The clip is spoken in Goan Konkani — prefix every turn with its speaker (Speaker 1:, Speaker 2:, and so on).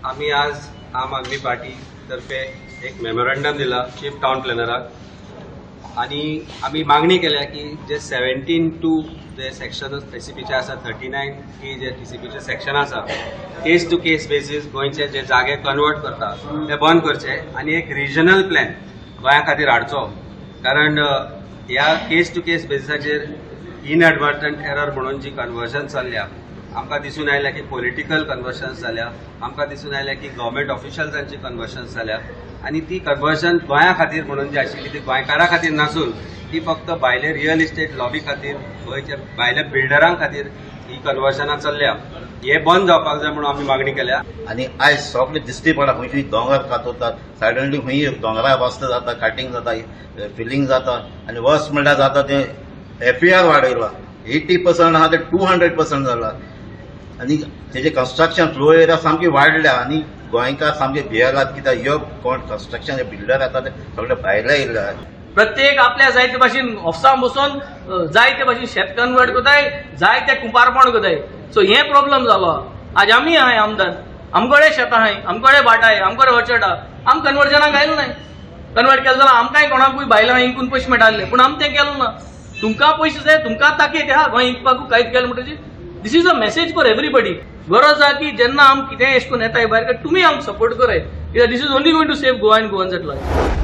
Speaker 1: आमी आज आम आदमी पार्टी तर्फे एक मेमोरंडम दिला चीफ टावन प्लॅनराक आनी आमी मागणी केल्या की जे 17(2) जे सेक्शन टीसीपीचे आसा, 39 ए जे टीसीपीचे सेक्शन आसा, केस टू केस बेसीस गोंयचे जे जागे कन्वर्ट करता ते बंद करचे आनी एक रिजनल प्लॅन गोंया खातीर हाडचो, कारण ह्या केस टू केस बेसिसाचेर इनएडवर्टंट एरर म्हणून जी कन्वर्जन चल्ल्या, आमकां दिसून आयल्या की पॉलिटिकल कन्वर्जन्स जाल्या. आमकां दिसून आयल्या की गव्हर्मेंट ऑफिशियल्सांची कन्वर्जन्स जाल्या आनी ती कन्वर्जन गोंया खातीर म्हणून जी आशिल्ली ती गोंयकारा खातीर नासून ती फक्त भायले रियल इस्टेट लॉबी खातीर, गोंयच्या भायल्या बिल्डरां खातीर ही कन्वर्जनां चल्ल्या. हे बंद जावपाक जाय म्हणून आमी मागणी केल्या.
Speaker 2: आनी आयज सगळे दिश्टी पडटा, खंय खंय दोंगर कातरतात, सडनली खंय दोंगरा वाचता जाता, कटिंग जाता, फिलींग जाता. आनी वर्स म्हणल्यार जाता तें एफईआर वाडयला, 80% आहा ते 200% जाला आनी तेजे कन्स्ट्रक्शन फ्लो एरिया सामकी वाडल्या आनी गोंयकार सामके भियेलात, कित्याक ह्यो कोण कन्स्ट्रक्शन बिल्डर येता ते सगळे भायले येयल्ले.
Speaker 3: प्रत्येक आपल्या जाय ते भाशेन ऑफिसान बसून जाय ते भाशेन शेत कन्वर्ट करताय, जाय ते कुंपारपण करताय. सो हे प्रॉब्लम जालो. आज आमी आहाय आमदार, आमकडे शेतां आहाय, आमकडे भाट आहाय, आमकडे ऑर्चर्ड आहा. आम कन्वर्जनाक आयलो नाय. कन्वर्ट केलें जाल्यार आमकांय कोणाकूय भायल्या इंकून पयशे मेळटाले, पूण आमी तें केलें ना. तुमकां पयशे जाय, तुमकां ताकीत आहा गोंय इंकपाकू कांयच केलें म्हणटकीर this is a message for everybody. गरज आहा की जेन्ना आम कितेंय एश करून येताय भायर, तुमी आमकां सपोर्ट कराय, कित्याक this is only going to save Goa and Goans at large.